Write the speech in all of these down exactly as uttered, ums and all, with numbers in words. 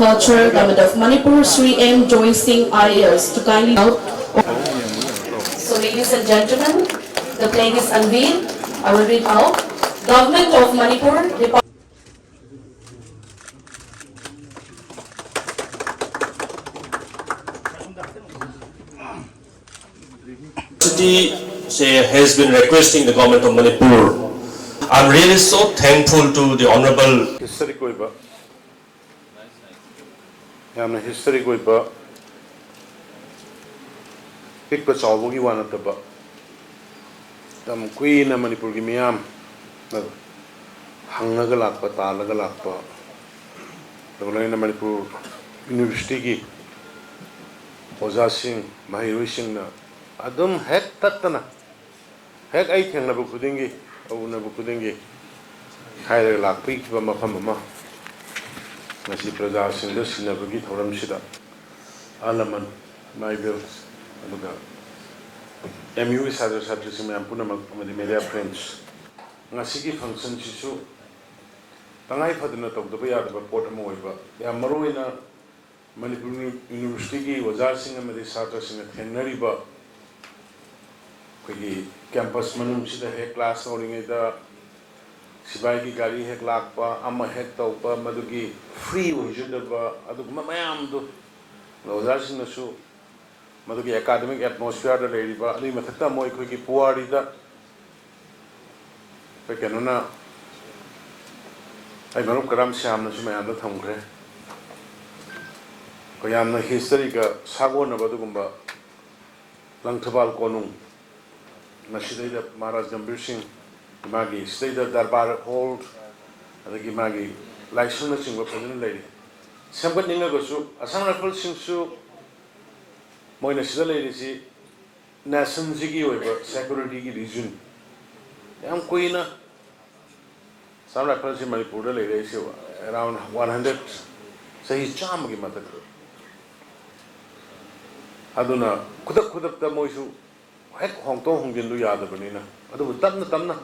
Culture, Government of Manipur, Sri M Joy Singh I A S, to kindly out. So, ladies and gentlemen, the plaque is unveiled. I will read out. Government of Manipur, Depart- University say, has been requesting the Government of Manipur. I'm really so thankful to the Honorable. History ꯑꯣꯏꯕ, ꯌꯥꯝꯅ historic ꯑꯣꯏꯕ, ꯄꯤꯛꯄ ꯆꯥꯎꯕꯒꯤ ꯋꯥ ꯅꯠꯇꯕ, ꯃꯇꯝ ꯀꯨꯏꯅ ꯃꯅꯤꯄꯨꯔꯒꯤ ꯃꯤꯌꯥꯝ ꯍꯪꯉꯒ ꯂꯥꯛꯄ, ꯇꯥꯜꯂꯒ ꯂꯥꯛꯄ, ꯑꯗꯨꯒ ꯂꯣꯏꯅꯅ ꯃꯅꯤꯄꯨꯔ ꯌꯨꯅꯤꯚꯔꯁꯤꯇꯤꯒꯤ ꯑꯣꯖꯥꯁꯤꯡ, ꯃꯍꯩꯔꯣꯏꯁꯤꯡꯅ ꯑꯗꯨꯝ ꯍꯦꯛ ꯇꯠꯇꯅ, ꯍꯦꯛ ꯑꯩ ꯊꯦꯡꯅꯕ ꯈꯨꯗꯤꯡꯒꯤ, ꯎꯅꯕ ꯈꯨꯗꯤꯡꯒꯤ ꯍꯥꯏꯔꯒ ꯂꯥꯛꯄꯤꯈꯤꯕ ꯃꯐꯝ ꯑꯃ, ꯉꯁꯤ ꯄ꯭ꯔꯖꯥꯁꯤꯡꯗ ꯁꯤꯟꯅꯕꯒꯤ ꯊꯧꯔꯝꯁꯤꯗ, ꯑꯍꯜ ꯂꯃꯟ, ꯏꯃꯥ ꯏꯕꯦꯜ, ꯑꯗꯨꯒ ꯑꯦꯝ ꯌꯨꯒꯤ ꯁꯥꯇ꯭ꯔ ꯁꯥꯇ꯭ꯔꯤꯁꯤꯡ ꯃꯌꯥꯝ ꯄꯨꯝꯅꯃꯛ ꯑꯃꯗꯤ ꯃꯦꯗꯤꯌꯥ ꯐ꯭ꯔꯦꯟꯁ, ꯉꯁꯤꯒꯤ ꯐꯪꯁꯟꯁꯤꯁꯨ ꯇꯉꯥꯏ ꯐꯗꯅ ꯇꯧꯗꯕ ꯌꯥꯗꯕ ꯄꯣꯠ ꯑꯃ ꯑꯣꯏꯕ, ꯌꯥꯝ ꯃꯔꯨ ꯑꯣꯏꯅ ꯃꯅꯤꯄꯨꯔ ꯌꯨꯅꯤꯚꯔꯁꯤꯇꯤꯒꯤ ꯑꯣꯖꯥꯁꯤꯡ ꯑꯃꯗꯤ ꯁꯥꯇ꯭ꯔꯁꯤꯡꯅ ꯊꯦꯡꯅꯔꯤꯕ, ꯑꯩꯈꯣꯏꯒꯤ ꯀꯦꯝꯄꯁ ꯃꯅꯨꯡꯁꯤꯗ ꯍꯦꯛ ꯀ꯭ꯂꯥꯁ ꯇꯧꯔꯤꯉꯩꯗ ꯁꯤꯐꯥꯏꯒꯤ ꯒꯥꯔꯤ ꯍꯦꯛ ꯂꯥꯛꯄ, ꯑꯃ ꯍꯦꯛ ꯇꯧꯕ, ꯃꯗꯨꯒꯤ ꯐ꯭ꯔꯤ ꯑꯣꯏꯖꯗꯕ ꯑꯗꯨꯒꯨꯝꯕ ꯃꯌꯥꯝꯗꯨ ꯑꯣꯖꯥꯁꯤꯡꯅꯁꯨ ꯃꯗꯨꯒꯤ ꯑꯦꯀꯥꯗꯃꯤꯛ ꯑꯦꯠꯃꯣꯁꯐꯤꯌꯔꯗ ꯂꯩꯔꯤꯕ, ꯑꯗꯨꯒꯤ ꯃꯊꯛꯇ ꯑꯃꯨꯛ ꯑꯩꯈꯣꯏꯒꯤ ꯄꯨꯋꯥꯔꯤꯗ ꯑꯩꯈꯣꯏ ꯀꯩꯅꯣꯅ, ꯑꯩ ꯃꯔꯨꯞ ꯀꯔꯥꯝ ꯁ꯭ꯌꯥꯝꯅꯁꯨ ꯃꯌꯥꯝꯗ ꯊꯝꯈ꯭ꯔꯦ꯫ ꯑꯩꯈꯣꯏ ꯌꯥꯝꯅ ꯍꯤꯁꯇꯔꯤꯒ ꯁꯥꯒꯣꯟꯅꯕ ꯑꯗꯨꯒꯨꯝꯕ ꯂꯪꯊꯕꯥꯜ ꯀꯣꯅꯨꯡ, ꯃꯁꯤꯗꯩꯗ ꯃꯍꯥꯔꯥꯖ ꯒꯝꯚꯤꯔ ꯁꯤꯡ, ꯃꯥꯒꯤ ꯁꯤꯗꯩꯗ ꯗꯔꯕꯥꯔ ꯍꯣꯜ, ꯑꯗꯒꯤ ꯃꯥꯒꯤ ꯂꯥꯏꯁꯪꯅꯆꯤꯡꯕ ꯐꯖꯅ ꯂꯩꯔꯤ꯫ ꯁꯦꯝꯒꯠꯅꯤꯡꯉꯒꯁꯨ ꯑꯁꯥꯝ ꯔꯥꯏꯐꯜꯁꯤꯡꯁꯨ ꯃꯣꯏꯅ ꯁꯤꯗ ꯂꯩꯔꯤꯁꯤ ꯅꯦꯁꯟꯁꯤꯒꯤ ꯑꯣꯏꯕ ꯁꯦꯀ꯭ꯌꯨꯔꯤꯇꯤꯒꯤ ꯔꯤꯖꯟ ꯌꯥꯝ ꯀꯨꯏꯅ ꯑꯁꯥꯝ ꯔꯥꯏꯐꯜꯁꯤ ꯃꯅꯤꯄꯨꯔꯗ ꯂꯩꯔꯛꯏꯁꯦ ꯑꯦꯔꯥꯎꯟ ꯋꯥꯟ ꯍꯟꯗ꯭ꯔꯦꯠ, ꯆꯍꯤ ꯆꯥꯝꯃꯒꯤ ꯃꯊꯛꯇ꯫ ꯑꯗꯨꯅ ꯈꯨꯗꯛ ꯈꯨꯗꯛꯇ ꯃꯣꯏꯁꯨ ꯍꯦꯛ ꯍꯣꯡꯗꯣꯛ ꯍꯣꯡꯖꯤꯟꯗꯨ ꯌꯥꯗꯕꯅꯤꯅ, ꯑꯗꯨꯕꯨ ꯇꯞꯅ ꯇꯞꯅ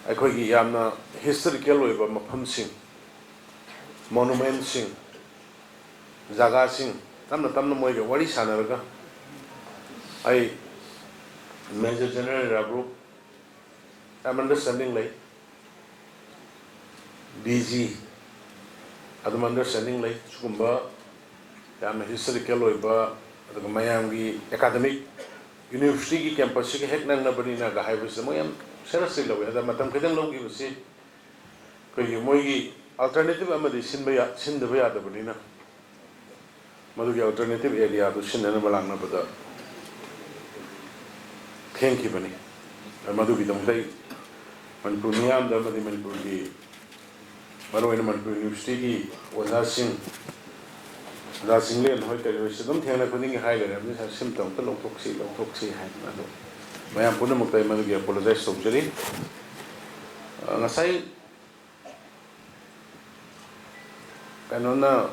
ꯑꯩꯈꯣꯏꯒꯤ ꯌꯥꯝꯅ ꯍꯤꯁꯇꯣꯔꯤꯀꯦꯜ ꯑꯣꯏꯕ ꯃꯐꯝꯁꯤꯡ, ꯃꯣꯅꯨꯃꯦꯟꯁꯤꯡ, ꯖꯒꯥꯁꯤꯡ ꯇꯞꯅ ꯇꯞꯅ ꯃꯣꯏꯒ ꯋꯥꯔꯤ ꯁꯥꯟꯅꯔꯒ, ꯑꯩ ꯃꯦꯖꯔ ꯖꯦꯅꯔꯦꯜ ꯔꯥꯕ꯭ꯔꯨꯞ ꯌꯥꯝ ꯑꯟꯗꯔꯁ꯭ꯇꯦꯟꯗꯤꯡ ꯂꯩ, ꯗꯤ ꯖꯤ ꯑꯗꯨꯝ ꯑꯟꯗꯔꯁ꯭ꯇꯦꯟꯗꯤꯡ ꯂꯩ꯫ ꯁꯤꯒꯨꯝꯕ ꯌꯥꯝꯅ ꯍꯤꯁꯇꯣꯔꯤꯀꯦꯜ ꯑꯣꯏꯕ, ꯑꯗꯨꯒ ꯃꯌꯥꯝꯒꯤ ꯑꯦꯀꯥꯗꯃꯤꯛ ꯌꯨꯅꯤꯚꯔꯁꯤꯇꯤꯒꯤ ꯀꯦꯝꯄꯁꯁꯤꯒ ꯍꯦꯛ ꯅꯛꯅꯕꯅꯤꯅꯒ ꯍꯥꯏꯕꯁꯤꯗ ꯃꯣꯏ ꯌꯥꯝ ꯁꯦꯔꯁꯂꯤ ꯂꯧꯋꯤ꯫ ꯑꯗ ꯃꯇꯝ ꯈꯤꯇꯪ ꯂꯧꯈꯤꯕꯁꯤ ꯑꯩꯈꯣꯏꯒꯤ ꯃꯣꯏꯒꯤ ꯑꯜꯇꯔꯅꯦꯇꯤꯞ ꯑꯃꯗꯤ ꯁꯤꯟꯕ ꯌꯥ-, ꯁꯤꯟꯗꯕ ꯌꯥꯗꯕꯅꯤꯅ, ꯃꯗꯨꯒꯤ ꯑꯜꯇꯔꯅꯦꯇꯤꯞ ꯑꯦꯔꯤꯌꯥꯗꯨ ꯁꯤꯟꯅꯅꯕ ꯂꯥꯛꯅꯕꯗ ꯊꯦꯡꯈꯤꯕꯅꯤ꯫ ꯃꯗꯨꯒꯤꯗꯃꯛꯇ ꯑꯩ ꯃꯅꯤꯄꯨꯔ ꯃꯤꯌꯥꯝꯗ ꯑꯃꯗꯤ ꯃꯅꯤꯄꯨꯔꯒꯤ, ꯃꯔꯨꯑꯣꯏꯅ ꯃꯅꯤꯄꯨꯔ ꯌꯨꯅꯤꯚꯔꯁꯤꯇꯤꯒꯤ ꯑꯣꯖꯥꯁꯤꯡ, ꯑꯣꯖꯥ ꯆꯤꯡꯂꯦꯟ ꯍꯣꯏ ꯀꯔꯤ ꯍꯣꯏꯁꯨ ꯑꯗꯨꯝ ꯊꯦꯡꯅ ꯈꯨꯗꯤꯡꯒꯤ ꯍꯥꯏ ꯂꯩꯔꯕꯅꯤ, "ꯁꯥꯔ, ꯁꯤꯝꯇ ꯑꯝꯇ ꯂꯧꯊꯣꯛꯁꯤ, ꯂꯧꯊꯣꯛꯁꯤ" ꯍꯥꯏꯗꯅ꯫ ꯑꯗꯣ ꯃꯌꯥꯝ ꯄꯨꯝꯅꯃꯛꯇ ꯑꯩ ꯃꯗꯨꯒꯤ ꯑꯦꯄꯣꯂꯣꯖꯥꯏꯁ ꯇꯧꯖꯔꯤ꯫ ꯑ, ꯉꯁꯥꯏ ꯀꯩꯅꯣꯅ,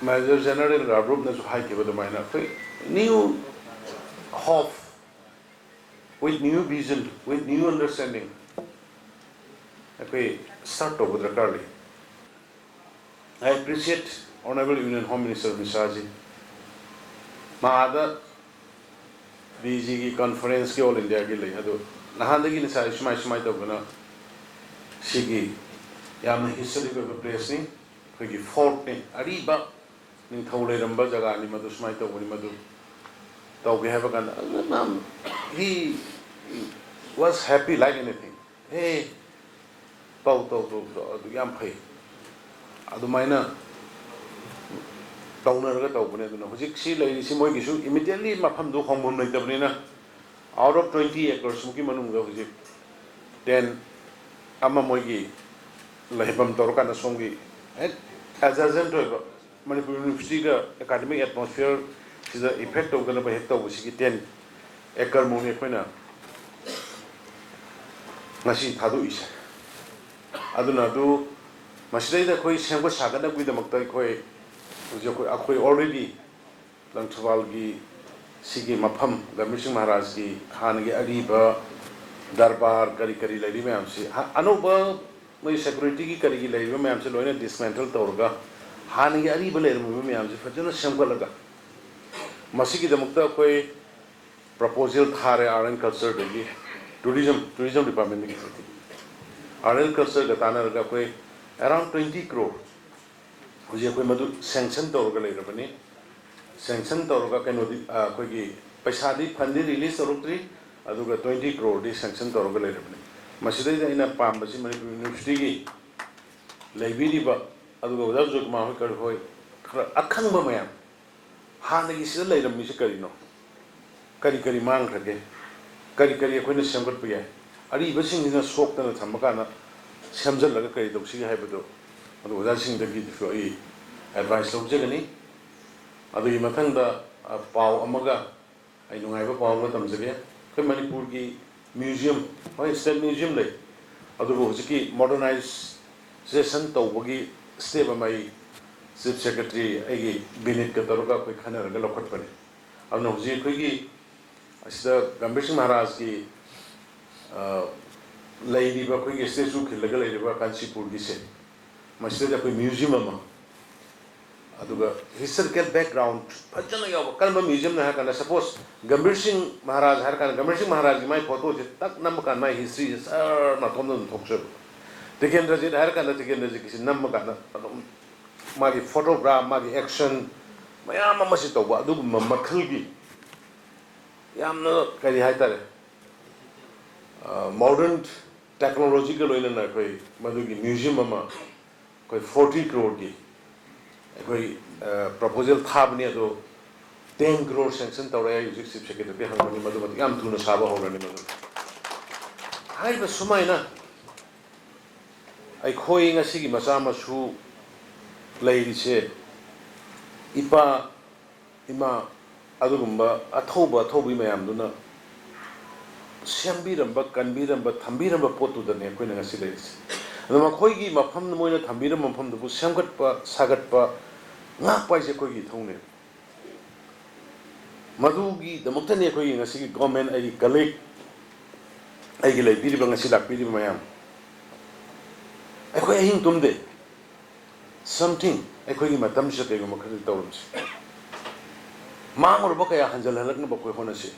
ꯃꯦꯖꯔ ꯖꯦꯅꯔꯦꯜ ꯔꯥꯕ꯭ꯔꯨꯞꯅꯁꯨ ꯍꯥꯏꯈꯤꯕ ꯑꯗꯨꯃꯥꯏꯅ, ꯑꯩꯈꯣꯏ new hope, with new vision, with new understanding ꯑꯩꯈꯣꯏ ꯁ꯭ꯇꯥꯔꯠ ꯇꯧꯕ ꯗꯔꯀꯥꯔ ꯂꯩ꯫ I appreciate Honorable Union Home Minister ꯃꯤꯁꯥꯖꯤ꯫ ꯃꯥ ꯑꯥꯗ ꯗꯤ ꯖꯤꯒꯤ ꯀꯟꯐꯔꯦꯟꯁꯀꯤ ꯑꯣꯜ ꯏꯟꯗꯤꯌꯥꯒꯤ ꯂꯩ꯫ ꯑꯗꯨ ꯅꯍꯥꯟꯗꯒꯤ ꯉꯁꯥꯏ ꯁꯨꯃꯥꯏ ꯁꯨꯃꯥꯏ ꯇꯧꯗꯅ ꯁꯤꯒꯤ ꯌꯥꯝꯅ ꯍꯤꯁꯇꯣꯔꯤꯛ ꯑꯣꯏꯕ ꯄ꯭ꯂꯦꯁꯅꯤ, ꯑꯩꯈꯣꯏꯒꯤ ꯐꯣꯔꯠꯅꯤ, ꯑꯔꯤꯕ ꯅꯤꯡꯊꯧ ꯂꯩꯔꯝꯕ ꯖꯒꯥꯅꯤ, ꯃꯗꯨ ꯁꯨꯃꯥꯏꯅ ꯇꯧꯕꯅꯤ, ꯃꯗꯨ ꯇꯧꯒꯦ ꯍꯥꯏꯕ ꯀꯥꯟꯗ ꯑꯗꯨꯅ he was happy like anything꯫ ꯑꯦ, ꯇꯧ, ꯇꯧ, ꯇꯧ, ꯇꯧ, ꯑꯗꯨ ꯌꯥꯝ ꯐꯩ꯫ ꯑꯗꯨꯃꯥꯏꯅ ꯇꯧꯅꯔꯒ ꯇꯧꯕꯅꯦ꯫ ꯑꯗꯨꯅ ꯍꯧꯖꯤꯛꯁꯤ ꯂꯩꯔꯤꯁꯤ ꯃꯣꯏꯒꯤꯁꯨ ꯏꯃꯤꯗꯤꯌꯦꯠꯂꯤ ꯃꯐꯝꯗꯨ ꯍꯣꯡꯐꯝ ꯂꯩꯇꯕꯅꯤꯅ, out of twenty acres ꯃꯨꯛꯀꯤ ꯃꯅꯨꯡꯗ ꯍꯧꯖꯤꯛ ten ꯑꯃ ꯃꯣꯏꯒꯤ ꯂꯩꯐꯝ ꯇꯧꯔꯀꯥꯟꯗ ꯁꯣꯝꯒꯤ ꯍꯦꯛ ꯑꯦꯖꯦꯁꯦꯟꯠ ꯑꯣꯏꯕ ꯃꯅꯤꯄꯨꯔ ꯌꯨꯅꯤꯚꯔꯁꯤꯇꯤꯒ ꯑꯦꯀꯥꯗꯃꯤꯛ ꯑꯦꯠꯃꯣꯁꯐꯤꯌꯔꯁꯤꯗ ꯏꯐꯦꯛ ꯇꯧꯗꯅꯕ ꯍꯦꯛ ꯇꯧꯕꯁꯤꯒꯤ ten acre ꯃꯨꯛꯅꯤ ꯑꯩꯈꯣꯏꯅ ꯉꯁꯤ ꯊꯥꯗꯣꯛꯏꯁꯦ꯫ ꯑꯗꯨꯅ ꯑꯗꯨ ꯃꯁꯤꯗꯩꯗ ꯑꯩꯈꯣꯏ ꯁꯦꯝꯒꯠ ꯁꯥꯒꯠꯅꯕꯒꯤꯗꯃꯛꯇ ꯑꯩꯈꯣꯏ ꯍꯧꯖꯤꯛ ꯑꯩꯈꯣꯏ, ꯑꯩꯈꯣꯏ already ꯂꯪꯊꯕꯥꯜꯒꯤ ꯁꯤꯒꯤ ꯃꯐꯝ, ꯒꯝꯚꯤꯔ ꯁꯤꯡ ꯃꯍꯥꯔꯥꯖꯀꯤ ꯍꯥꯟꯅꯒꯤ ꯑꯔꯤꯕ ꯗꯔꯕꯥꯔ ꯀꯔꯤ ꯀꯔꯤ ꯂꯩꯔꯤ ꯃꯌꯥꯝꯁꯤ, ꯍ-, ꯑꯅꯧꯕ ꯃꯣꯏ ꯁꯦꯀ꯭ꯌꯨꯔꯤꯇꯤꯒꯤ ꯀꯔꯤꯒꯤ ꯂꯩꯔꯤꯕ ꯃꯌꯥꯝꯁꯦ ꯂꯣꯏꯅ ꯗꯤꯁꯃꯦꯟꯇꯜ ꯇꯧꯔꯒ, ꯍꯥꯟꯅꯒꯤ ꯑꯔꯤꯕ ꯂꯩꯔꯝꯃꯤꯕ ꯃꯌꯥꯝꯁꯦ ꯐꯖꯅ ꯁꯦꯝꯒꯠꯂꯒ, ꯃꯁꯤꯒꯤꯗꯃꯛꯇ ꯑꯩꯈꯣꯏ ꯄ꯭ꯔꯄꯣꯖꯦꯜ ꯊꯥꯔꯦ ꯑꯥꯔꯠ ꯑꯦꯟ ꯀꯜꯆꯔꯗꯒꯤ, ꯇꯨꯔꯤꯖꯝ ꯇꯨꯔꯤꯖꯝ ꯗꯤꯄꯥꯔꯠꯃꯦꯟꯗꯒꯤ꯫ ꯑꯥꯔꯠ ꯑꯦꯟ ꯀꯜꯆꯔꯒ ꯇꯥꯟꯅꯔꯒ ꯑꯩꯈꯣꯏ ꯑꯦꯔꯥꯎꯟ ꯇ꯭ꯋꯦꯟꯇꯤ ꯀ꯭ꯔꯣꯔ ꯍꯧꯖꯤꯛ ꯑꯩꯈꯣꯏ ꯃꯗꯨ ꯁꯦꯡꯁꯟ ꯇꯧꯔꯒ ꯂꯩꯔꯕꯅꯤ꯫ ꯁꯦꯡꯁꯟ ꯇꯧꯔꯒ ꯀꯩꯅꯣꯗꯤ, ꯑꯩꯈꯣꯏꯒꯤ ꯄꯩꯁꯥꯗꯤ, ꯐꯟꯗꯤ ꯔꯤꯂꯤꯁ ꯇꯧꯔꯛꯇ꯭ꯔꯤ, ꯑꯗꯨꯒ ꯇ꯭ꯋꯦꯟꯇꯤ ꯀ꯭ꯔꯣꯔꯗꯤ ꯁꯦꯡꯁꯟ ꯇꯧꯔꯒ ꯂꯩꯔꯕꯅꯤ꯫ ꯃꯁꯤꯗꯩꯗ ꯑꯩꯅ ꯄꯥꯝꯕꯁꯤ ꯃꯅꯤꯄꯨꯔ ꯌꯨꯅꯤꯚꯔꯁꯤꯇꯤꯒꯤ ꯂꯩꯕꯤꯔꯤꯕ, ꯑꯗꯨꯒ ꯑꯣꯖꯥ ꯖꯣꯏꯀꯨꯃꯥꯔ ꯍꯣꯏ, ꯀꯔꯤ ꯍꯣꯏ, ꯈꯔ ꯑꯈꯪꯕ ꯃꯌꯥꯝ, ꯍꯥꯟꯅꯒꯤ ꯁꯤꯗ ꯂꯩꯔꯝꯃꯤꯁꯤ ꯀꯔꯤꯅꯣ, ꯀꯔꯤ ꯀꯔꯤ ꯃꯥꯡꯈ꯭ꯔꯒꯦ, ꯀꯔꯤ ꯀꯔꯤ ꯑꯩꯈꯣꯏꯅ ꯁꯦꯝꯒꯠꯄ ꯌꯥꯏ, ꯑꯔꯤꯕꯁꯤꯡꯁꯤꯅ ꯁꯣꯛꯇꯅ ꯊꯝꯕ ꯀꯥꯟꯗ ꯁꯦꯝꯖꯤꯜꯂꯒ ꯀꯔꯤ ꯇꯧꯁꯤꯒꯦ ꯍꯥꯏꯕꯗꯣ, ꯑꯗꯨ ꯑꯣꯖꯥꯁꯤꯡꯗꯒꯤꯁꯨ ꯑꯩ ꯑꯦꯗꯚꯥꯏꯁ ꯂꯧꯖꯒꯅꯤ꯫ ꯑꯗꯨꯒꯤ ꯃꯊꯪꯗ, ꯑ, ꯄꯥꯎ ꯑꯃꯒ, ꯑꯩ ꯅꯨꯡꯉꯥꯏꯕ ꯄꯥꯎ ꯑꯃ ꯇꯝꯖꯒꯦ꯫ ꯑꯩꯈꯣꯏ ꯃꯅꯤꯄꯨꯔꯒꯤ ꯃ꯭ꯌꯨꯖꯤꯌꯝ, ꯍꯣꯏ, ꯁ꯭ꯇꯦꯠ ꯃ꯭ꯌꯨꯖꯤꯌꯝ ꯂꯩ, ꯑꯗꯨꯕꯨ ꯍꯧꯖꯤꯛꯀꯤ ꯃꯣꯗꯔꯅꯥꯏꯖꯦꯁꯟ ꯇꯧꯕꯒꯤ ꯁ꯭ꯇꯦꯞ ꯑꯃ ꯑꯩ ꯆꯤꯐ ꯁꯦꯀ꯭ꯔꯦꯇꯔꯤ ꯑꯩꯒꯤ ꯕꯤꯅꯤꯠꯀ ꯇꯧꯔꯒ ꯑꯩꯈꯣꯏ ꯈꯟꯅꯔꯒ ꯂꯧꯈꯠꯄꯅꯤ꯫ ꯑꯗꯨꯅ ꯍꯧꯖꯤꯛ ꯑꯩꯈꯣꯏꯒꯤ ꯑꯁꯤꯗ ꯒꯝꯚꯤꯔ ꯁꯤꯡ ꯃꯍꯥꯔꯥꯖꯀꯤ, ꯑ, ꯂꯩꯔꯤꯕ, ꯑꯩꯈꯣꯏꯒꯤ ꯁ꯭ꯇꯦꯆꯨ ꯈꯤꯜꯂꯒ ꯂꯩꯔꯤꯕ ꯀꯥꯟꯆꯤꯄꯨꯔꯒꯤꯁꯦ, ꯃꯁꯤꯗꯩꯗ ꯑꯩꯈꯣꯏ ꯃ꯭ꯌꯨꯖꯤꯌꯝ ꯑꯃ, ꯑꯗꯨꯒ ꯍꯤꯁꯇꯣꯔꯤꯀꯦꯜ ꯕꯦꯛꯒ꯭ꯔꯥꯎꯟ ꯐꯖꯅ ꯌꯥꯎꯕ꯫ ꯀꯔꯝꯕ ꯃ꯭ꯌꯨꯖꯤꯌꯝꯅ ꯍꯥꯏꯔ ꯀꯥꯟꯗ, ꯁꯄꯣꯁ, ꯒꯝꯚꯤꯔ ꯁꯤꯡ ꯃꯍꯥꯔꯥꯖ ꯍꯥꯏꯔ ꯀꯥꯟꯗ, ꯒꯝꯚꯤꯔ ꯁꯤꯡ ꯃꯍꯥꯔꯥꯖꯒꯤ ꯃꯥꯏ ꯐꯣꯇꯣꯁꯦ ꯇꯛ ꯅꯝꯕ ꯀꯥꯟꯗ ꯃꯥꯏ ꯍꯤꯁꯇ꯭ꯔꯤꯁꯦ ꯁꯔ ꯃꯇꯣꯝꯗ ꯑꯗꯨꯝ ꯊꯣꯛꯆꯕ꯫ ꯇꯤꯀꯦꯟꯗ꯭ꯔꯖꯤꯠ ꯍꯥꯏꯔ ꯀꯥꯟꯗ, ꯇꯤꯀꯦꯟꯗ꯭ꯔꯖꯤꯠꯀꯤꯁꯤ ꯅꯝꯕ ꯀꯥꯟꯗ ꯑꯗꯨꯝ ꯃꯥꯒꯤ ꯐꯣꯇꯣꯒ꯭ꯔꯥꯐ, ꯃꯥꯒꯤ ꯑꯦꯛꯁꯟ ꯃꯌꯥꯝ ꯑꯃꯁꯤ ꯇꯧꯕ, ꯑꯗꯨꯒꯨꯝꯕ ꯃꯈꯜꯒꯤ ꯌꯥꯝꯅ, ꯀꯔꯤ ꯍꯥꯏꯇꯥꯔꯦ, ꯃꯣꯗꯔꯟ ꯇꯦꯛꯅꯣꯂꯣꯖꯤꯒ ꯂꯣꯏꯅꯅ ꯑꯩꯈꯣꯏ ꯃꯗꯨꯒꯤ ꯃ꯭ꯌꯨꯖꯤꯌꯝ ꯑꯃ ꯑꯩꯈꯣꯏ ꯐꯣꯔꯇꯤ ꯀ꯭ꯔꯣꯔꯒꯤ ꯑꯩꯈꯣꯏ, ꯑ, ꯄ꯭ꯔꯄꯣꯖꯦꯜ ꯊꯥꯕꯅꯤ, ꯑꯗꯣ ꯇꯦꯟ ꯀ꯭ꯔꯣꯔ ꯁꯦꯡꯁꯟ ꯇꯧꯔꯦ꯫ ꯑꯩ ꯍꯧꯖꯤꯛ ꯆꯤꯐ ꯁꯦꯀ꯭ꯔꯦꯇꯔꯤ ꯍꯪꯕꯅꯤ, ꯃꯗꯨ ꯃꯇꯤꯛ ꯌꯥꯝ ꯊꯨꯅ ꯁꯥꯕ ꯍꯧꯔꯅꯤ꯫ ꯃꯗꯨ ꯍꯥꯏꯔꯤꯕ ꯁꯨꯃꯥꯏꯅ ꯑꯩꯈꯣꯏ ꯉꯁꯤꯒꯤ ꯃꯆꯥ ꯃꯁꯨ ꯂꯩꯔꯤꯁꯦ, ꯏꯄꯥ ꯏꯃꯥ ꯑꯗꯨꯒꯨꯝꯕ ꯑꯊꯧꯕ ꯑꯊꯧꯕꯤ ꯃꯌꯥꯝꯗꯨꯅ ꯁꯦꯝꯕꯤꯔꯝꯕ, ꯀꯟꯕꯤꯔꯝꯕ, ꯊꯝꯕꯤꯔꯝꯕ ꯄꯣꯠꯇꯨꯗꯅꯦ ꯑꯩꯈꯣꯏꯅ ꯉꯁꯤ ꯂꯩꯔꯤꯁꯦ꯫ ꯑꯗꯣ ꯃꯈꯣꯏꯒꯤ ꯃꯐꯝ, ꯃꯣꯏꯅ ꯊꯝꯕꯤꯔꯝꯕ ꯃꯐꯝꯗꯨꯕꯨ ꯁꯦꯝꯒꯠꯄ, ꯁꯥꯒꯠꯄ, ꯉꯥꯛꯄ ꯍꯥꯏꯁꯦ ꯑꯩꯈꯣꯏꯒꯤ ꯏꯊꯧꯅꯦ꯫ ꯃꯗꯨꯒꯤꯗꯃꯛꯇꯅꯤ ꯑꯩꯈꯣꯏꯒꯤ ꯉꯁꯤꯒꯤ ꯒꯣꯔꯃꯦꯟ, ꯑꯩꯒꯤ ꯀꯂꯤꯛ, ꯑꯩꯒꯤ ꯂꯩꯕꯤꯔꯤꯕ, ꯉꯁꯤ ꯂꯥꯛꯄꯤꯔꯤꯕ ꯃꯌꯥꯝ, ꯑꯩꯈꯣꯏ ꯑꯍꯤꯡ ꯇꯨꯝꯗꯦ꯫ Something ꯑꯩꯈꯣꯏꯒꯤ ꯃꯇꯝꯁꯤꯗ ꯀꯩꯒꯨꯝꯕ ꯈꯔꯗꯤ ꯇꯧꯔꯝꯁꯤ꯫ ꯃꯥꯡꯂꯨꯕ ꯀꯌꯥ ꯍꯟꯖꯤꯜꯍꯜꯂꯛꯅꯕ ꯑꯩꯈꯣꯏ ꯍꯣꯠꯅꯁꯤ꯫